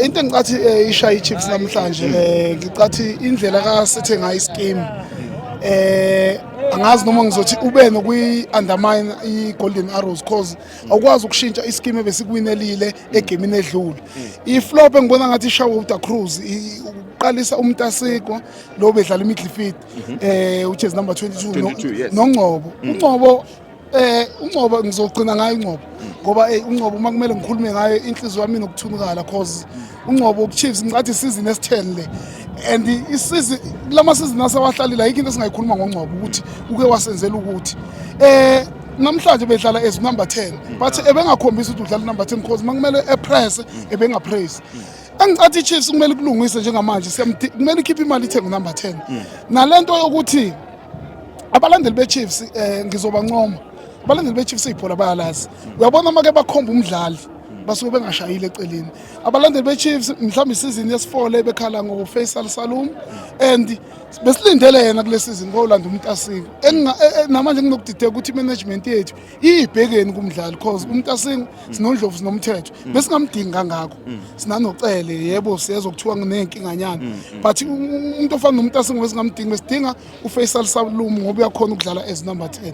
Into engicathi ishaya iChiefs namhlanje, ngicathi indlela kasethe ngayo ischeme, angazi noma ngizothi ube nokuyi undermine iGolden Arrows, cause awukwazi ukushintsha ischeme ebesikuwinelile egamini edlule. Iflop engibona ngathi ishawe uDa Cruz, uqalisa uMntasiko lo bedlala imidfield, ujezi number 22, 22, yes. noNgcobo. uNgcobo ngizogcina ngayo uNgcobo, ngoba uNgcobo, uma kumele ngikhulume ngayo, inhliziyo yami inokuthunukala, cause uNgcobo ku-Chiefs ngicathi isizini esi-10 le, and isizini kulama season asewahlalile, ayikho into esingayikhuluma ngoNgcobo ukuthi uke wasenzela ukuthi namhlanje bedlala as number 10, but ebengakhombisi ukuthi udlala number 10, cause makumele epress ebengapress. Engicathi i-Chiefs kumele kulungise njengamanje, kumele ikhiphe imali ithenge number 10. Nalento yokuthi abalandeli be-Chiefs, ngizobancoma abalandeli be-Chiefs, ibhola bayalazi. Uyabona, make bakhomba umdlali basuke bengashayile eceleni. Abalandeli be-Chiefs, mhlawumbe isizini yesi-4 le bekhala ngo-Faisal Salum, and besilindele yena kule season kolanda uMntasiko. Namanje nginokudideka ukuthi i-management yethu iyibhekeni kumdlali, cause uMntasiko sinoNdlovu, sinomthetho, besingamdingi kangako. Sinanocele, yebo, siyezwa kuthiwa nginenkinganyana, but umuntu ofana noMntasiko besingamdingi. Besidinga uFaisal Salum ngoba uyakhona ukudlala as number 10.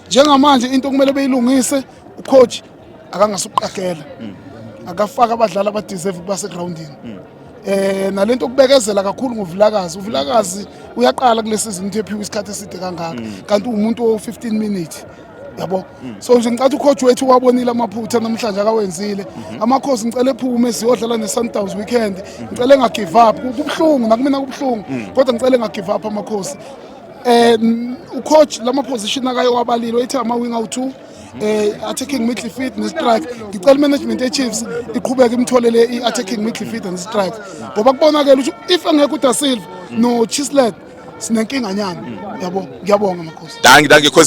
Njengamanje into okumele beyilungise, ucoach akangasuqagela, akafaka abadlali abadeserve ukuba segroundini. Nalento kubekezela kakhulu ngoVilakazi. UVilakazi uyaqala kule season ukuthi ephiwe isikhathi eside kangaka, kanti umuntu wo 15 minutes, yabo. So nje ngicathi ucoach wethu wabonile amaphutha namhlanje akawenzile. Amakhosi ngicela ephume, siyodlala ne-Sundowns weekend. Ngicela engagive up. Kubuhlungu nakumina, kubuhlungu, kodwa ngicela engagive up Amakhosi. Ucoach lama position akaye wabalile, wayethe ama wing awu2, attacking midfield ne strike. Ngicela management ye-Chiefs iqhubeke imtholele i-attacking midfield and strike, ngoba kubonakele ukuthi if engekho uDa Silva no Chislett, sinenkinga nyana, yabo. Ngiyabonga, Makhosi. Dankie, dankie, Khosi.